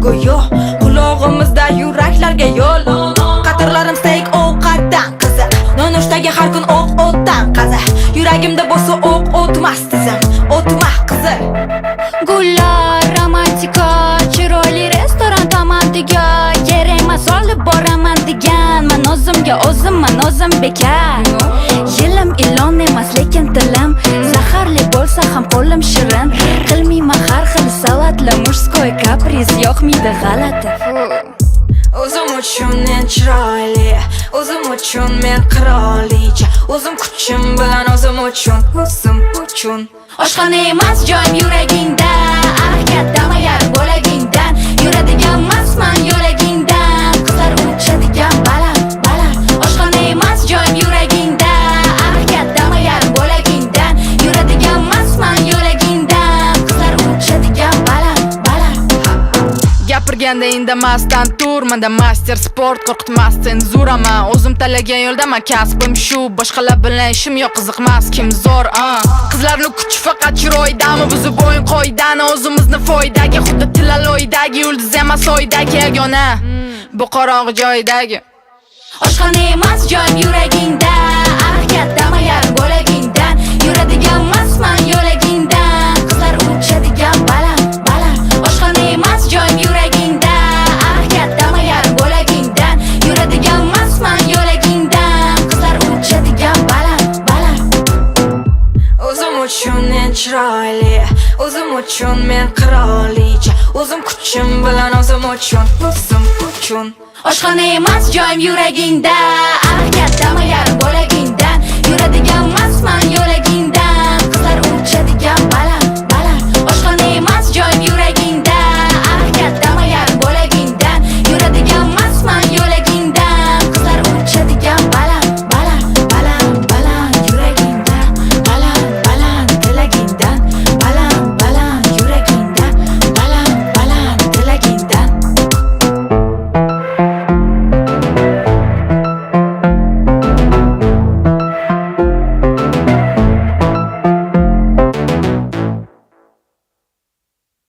Go'yo qulog'imizda yuraklarga yo'l. Qatorlarim steyk ovqatdan qiziq, nonushtaga har kun o'q o'tdan qaza. Yuragimda bo'lsa o'q o'tmas tizim, o'tma qizil. Gullar, romantika, chiroyli restoran tamantiga. Kerak emas olib boraman degan. Man o'zimga o'zimman, o'zim bekor. Yilim ilon emas, lekin tilim zaharli bo'lsa ham, qo'lim shirin. Qilmayman har xil salatli, мужской каприз yoqmaydi g'alati. O'zim uchun men chiroyli, o'zim uchun men qirolicha. O'zim kuchim bilan o'zim uchun, o'zim uchun. Oshxona emas joyim yuragingda. Ah, kattami yarim bo'lagingdan. Yuradigan emasman yo'lagingdan. Qizlar uchadigan baland, baland. Oshxona emas joyim yuragingda. Ah, kattami yarim bo'lagingdan. Yuradigan emasman yo'lagingdan. Qizlar uchadigan baland, baland. Gapirganda indamasdan tur. Manda мастер спорт, qo'rqitmas senzuraman. O'zim tanlagan yo'ldaman, kasbim shu. Boshqalar bilan ishim yo'q, qiziqmas kim zo'r a. Qizlarni kuchi faqat chiroydami? Buzib o'yin qoidani, o'zimizni foydaga. Xuddi tillaloydagi yulduz emas oydagi yagona bu qorong'i joydagi. Oshxona emas joyim yuragingda. Ah, kattami yarim bo'lagingdan. Yuradigan emasman yo'lagingdan. Qizlar uchadigan baland, baland. Oshxona emas joyim yuragingda. Ah, kattami yarim bo'lagingdan. Yuradigan emasman yo'lagingdan. Qizlar uchadigan baland, baland. O'zim uchun men chiroyli, o'zim uchun men qirolicha. O'zim kuchim bilan o'zim uchun, o'zim uchun. Oshxona emas joyim yuragingda. Ah, kattami yarim bo'lagingdan. Yuradigan